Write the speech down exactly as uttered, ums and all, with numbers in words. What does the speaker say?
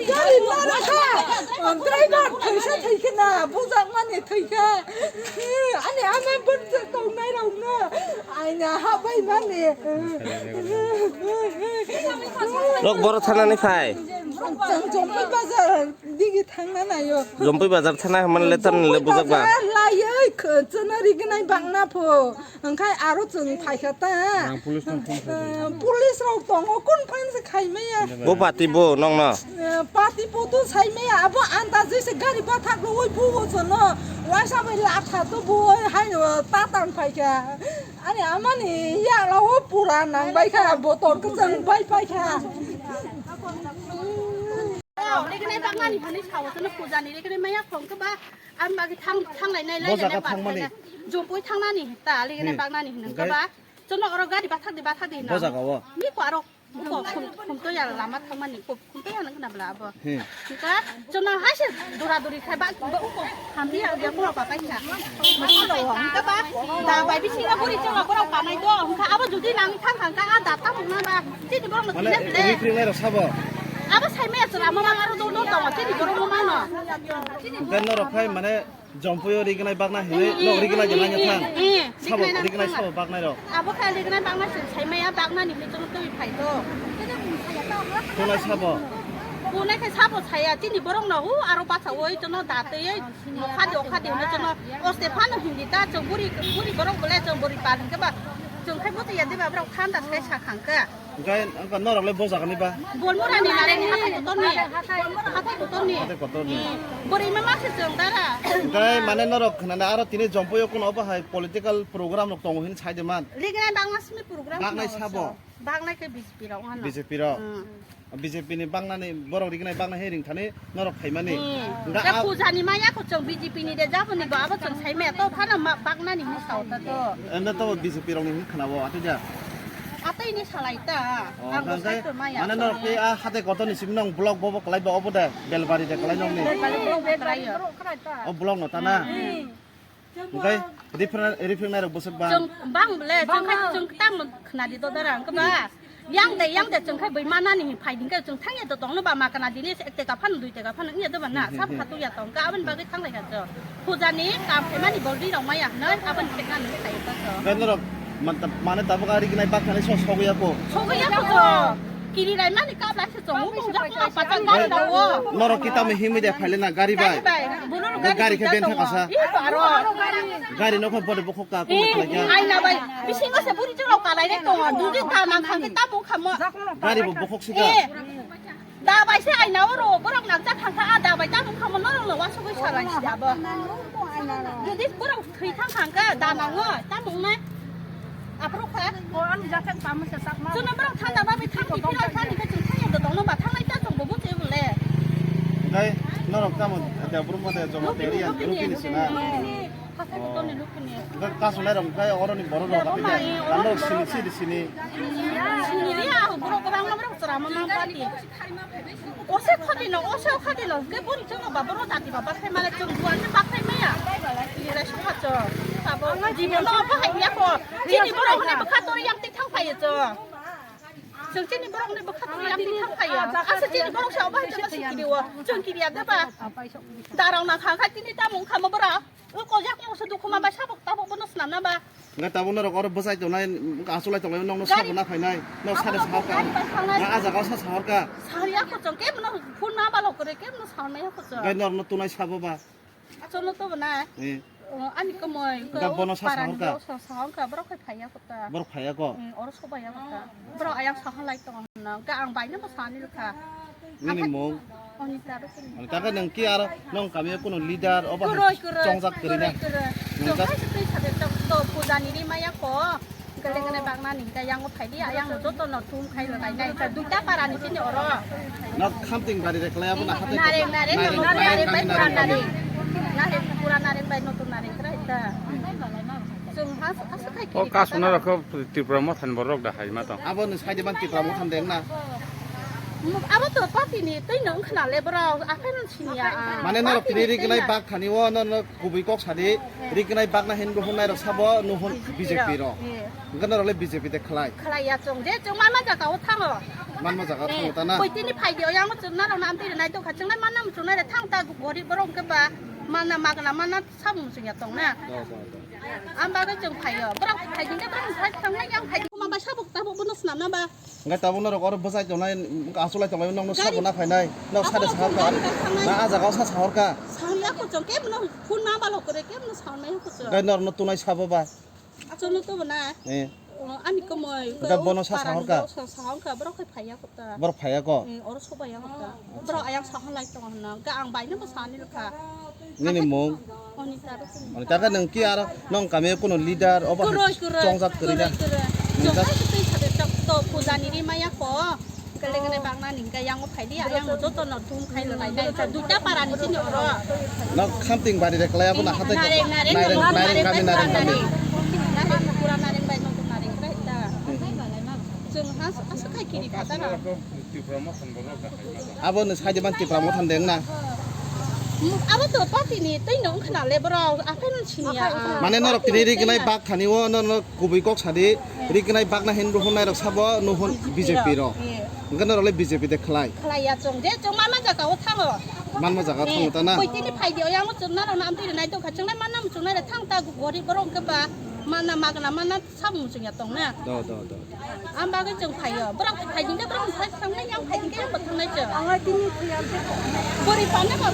Gari nara kha. Driver thaisa thaikhe na, bujak mani thaikhe. Ani ama bwrcha tongnai rokno aina habai mani. Rok boro thanani phai. Chwng Jompui bazar digi thangna nayo. Jompui bazar thana hwnmani le Jompui thanani le bujak ba. Bazar laioi kh-, chwno rignai bangna pho. Hwnkhe aro chwng phaikha ta. Ang police no phone khai. Eh, police rok tongo, kun phan se khai maya. Bo pati bo nongno? Eh, pati bo to sai maya, abo andaje se gari bathak rogoi buo chwngno. Waisa bai latha to buo hai, eh, tatang phaikha. Ani amani ya lawo pura nang bai kha, botol kwchwng bai pai kha. Legenai baknani hwnwi sao, chwngno pujani legenai maya khong khe ba, ang bagwi thang, thang lainai, bo lai jaga lainai thangmani. Jompui thangnani ta, legenai Hmm. baknani hwnwi Onkhe? Khe ba, chwngno oro gari bathak di, bathak di hwnwi. Bo jaga o? Ni ko aro, ko khum, khum to ya lama thangmani, ko khum to ya nang khna bla abo. Hmm. Hwnkhe chwngno hai se dura duri khai ba, ba uko hamdi ya, ya mura ba kai kha. Hwnkhe ba, da bai bisingo buri chwngno borok kanai do, hwnkhe abo jodi nang thang thang kha, a da tamo na ba. Chini borok no Mane, kisa bile. Ri krinai rok sabo? Abo sai maya chwla mo mang aro do do tongo, chini borok mo mang no. Hwnkhe norok khai mane Jompui o rignai bakna hinwi, eh, nok rignai eh, jemai eh, thang. Eh, sabo, rignai rignai thang. Sabo baknai rok. Abo khai rignai baknai se sai maya bakna ni hinwi chwng twi phai do. Kunai sabo? Kunai khai sabo saya, chini borok no hu aro bacha oi chwngno da twi oi, no khadi o khadi hinwi chwngno o Stefano hindi ta chwng buri, buri borok bole chwng buri pal hinkhe ba chwng khai bo twi ya de ba borok thanda khai sa khang khe. Hwnkhe, hwnkhe norok le bo jaga ni ba? Bolmurani narengni hathai kotorni. Hathai kotorni. Hathai kotorni. Eh, bwrwi ma ma se chwng dara. Hwnkhe mane norok khnana aro tini Jompui o kuno obo hai political program rok tongo hin sai de man? Rignai bakna simi program Baknai kuno sabo? Baknai khe B J P rok ano. B J P rok? Hmm. B J P ni baknani borok rignai baknai he ringthani. Norok phaimani. Hmm. Hwnkhe Da a- pujani maya ko chwng B J P ni de jaboni bo abo chwng sai maya to phano ma baknani hinwi sao ta to. Eno to B J P rokni hinwi khwnao, atwi da. Atwi ni salai ta. Oh, Ang bo hwnkhe sai to maya mane to. Norok tei a hatai kotorni simi nong block bobo kwlai ba obo de, Belbari de kwlai nongni. Belbari block de kwlai yo. O block no ta na. Hmm. Hwnkhe rifreng-, rifrengnai rok bwswk ba? Chwng bang le, chwng khai, chwng tamo khna di to dara, hwnkhe ba? Yang de, yang de, chwng khai bui manani hin phai di, hwnkhe chwng thang ya to tongno ba ma kana dini se ek teka phano, dui teka phano, wngya doba na, Hmm, hmm, sab hmm. Khatu ya tong, ka aboni bagwi thang lai kha chwng. Pujani kam khaimani boldi rok maya hwnwi, aboni khekna nini khai kha chwng. Hwnkhe norok man-, mane tabuk a rignai baknani so sogwi ya ko? Sogwi ya ko chwng. Kiri rai mani kap lai se chwng, wng jak wng pachak gari rok o. Norok kita mi himwi de phaile na gari bai? Gari bai. Bono Hwnkhe gari gari khe ben thaka sa. Ih, aro. Gari no khe bode bokhok ka ko Ih, khlai kha. Aina bai. Bisingo se buri chwng rok kalai de tongo. Dudi ta mang khang khe ta bung khamo. Gari bo bokhok sika. Ih. Da bai se aina oro borok nang cha thang kha, da bai ta bung khamo norok no wasugwi salai si abo. Dudi borok Thwi thang thang khe da nango, tamo wngnai. Aphuru kha. O, ani jakhai tamo se chakma. Chwngno borok thanda bagwi thang di, phira thang di khe chwng thang yando tongno ba thanglai ta chwng bo bwtwi bole. Hwnkhe norok tamo da brum ma da joma Lukini, teriya, lukini. Lukini sina. Lukini. Hathai kotorni lukini. Hwnkhe kasunai rok hwnkhe oroni borok rok Borok aphi ma, da. eh, Ano oroni sini borok sini sini. Sini ri a borok kwbangma borok chwrama ma party. Ose khati no, ose khati no, ke boni chwng no ba boro dati ba bakhai male chwng duan se bakhai maya. Ni lai sokha chwng. Abo jibo no bakhai ya ko. Chini borok ni bwkha tori yang tik thang phai chwng. Chwng chini borok ni bwkha tori yang tik thang phai ya. Asa chini borok sa bahai chwng sikiri o. Chwng kiri ya ba. Darang na kha kha chini tamung kha mo bora. O kojak no se dukuma ba sabok tabok bono snam na ba. Hwnkhe tabuk norok oro bwchai tongnai, wngkha asulai tongnai, nokno Gari. Sabo na phainai, nok sade Abo sahorka. Gari bai thangnai. Na a jaga o sa sahorka. Sari ako chwng kebo no phone ma balo kwrwi kebo no sanai ako chwng. Hwnkhe norokno tunai sabo ba? Achomno to bana. Eh. O, ani komoi, Hwnkhe o bono sa parani sahorka? Bo sa sahorka, borok khai phai ako ta. Borok phai ako? Mm, oro sobai ako ta. Borok ayang saha lai tongo hwnna. Hwnkhe ang baino bo sani rwkha. Nini mung? Anita Rukuni. Anita khe nwng ki aro nwng kami o kuno leader obo hai Kwrwi, kwrwi, chongjak kwrwi na? Kwrwi, kwrwi. Nwng Chwng jak- hai se twi sade chwng to puja ni ri maya ko. Gale gale bang nani hingke yang o phai di, yang no joto no thum khai rw lai nai. Duita para ni chini oro. Nok khamting bari re klai abo na hate. Nareng, nareng, nareng, nareng, nareng bai nareng, pura nareng. Nareng, pura nareng bai notun nareng krai ta. Chwng has, has khai O kiri kasuna ta. Rok Tripura Motha ni borok da hai ma tong. Abo no sai de ban Tripura Motha de na. Abo to party ni twi no wngkhna le borok akhai no sini ya. Mane norok Party tini ni ri twi gnai na. Bak thani o no, no kubui kok sadi ri gnai bak na hin bo hwn nai rok sabo no hwn B J P rok. Eh. Hwnkhe norok le B J P de khlai. Khlai ya chwng je chwng ma ma jaga o thango. Manma jaga thango ta na? Koi tini phai di, yang chwng na rok na amtwi nai tongkha, chwng nai manna chwng nai thang ta, gorib borok hwnkhe ba manna magna manna sabo chwng ya tong na. Do, do, do. Am bagwi chwng phai yo. Borok phai di, borok phai thang nai, yang phai di. Kuma ba sabo tabuk bono swnam na ba? Hwnkhe tabuk norok oro bwsai tongnai, achuk lai tongnai, nokno sabo na phainai, nok sade sahorka. Na a jaga o sa sahorka. Sangya kuchung, kebono phone ma balo kore, kebono sawnai kuchung. Hwnkhe norokno tunai sabo ba? Achukno to bana. Eh. Ani komoi. Hwnkhe bono sa sahorka. Sa sahorka, borok khai phaiya kota. Borok phaiya ko? Eh, oro sobai ya kota. Borok ayang sahon lai tongo hwnna. Hwnkhe ang baino bo sani rwkha. Nini mung? Oni taro. Oni taro nung ki aro nong kami kuno leader obo hai chongjak kwrwi na. Chongjak kwrwi. Chongjak kwrwi sade chok to puja ni ri maya ko. Kele kele bang nani hingke yang o phai di, yang o joto no thum khai lo nai nai. Duita para ni sini oro. No khamting bari de kele abo na hate. Nareng, nareng, nareng, nareng kami, nareng kami. Nareng pura nareng bai no nareng krai ta. Chwng has asa khai kiri kha ta na. Abo no sai de ban Tipra Motha deng na. Abo to party ni tei no khna le bro, aphai no sini ya. Mane norok tini ri gnai bak thani o no no kubui kok sadi. Ri gnai bak na hin rohon nai rok sabo no hon B J P ro. Hwnkhe norok le B J P de khlai. Khlai ya chwng je chwng manma jaga o thango. Manma jaga o thango ta na? Koi tini phai di, yang chwng na rok na amtwi nai tongkha, chwng nai manna chwng nai thang ta gorib borok hwnkhe ba manna magna manna sabo chwng ya tong na. Do, do, do. Am bagwi chwng phai yo. Borok phai di borok phai thang nai, yang phai di yang bo thang nai chwng. Ang tini phai ya. Gorib panna ba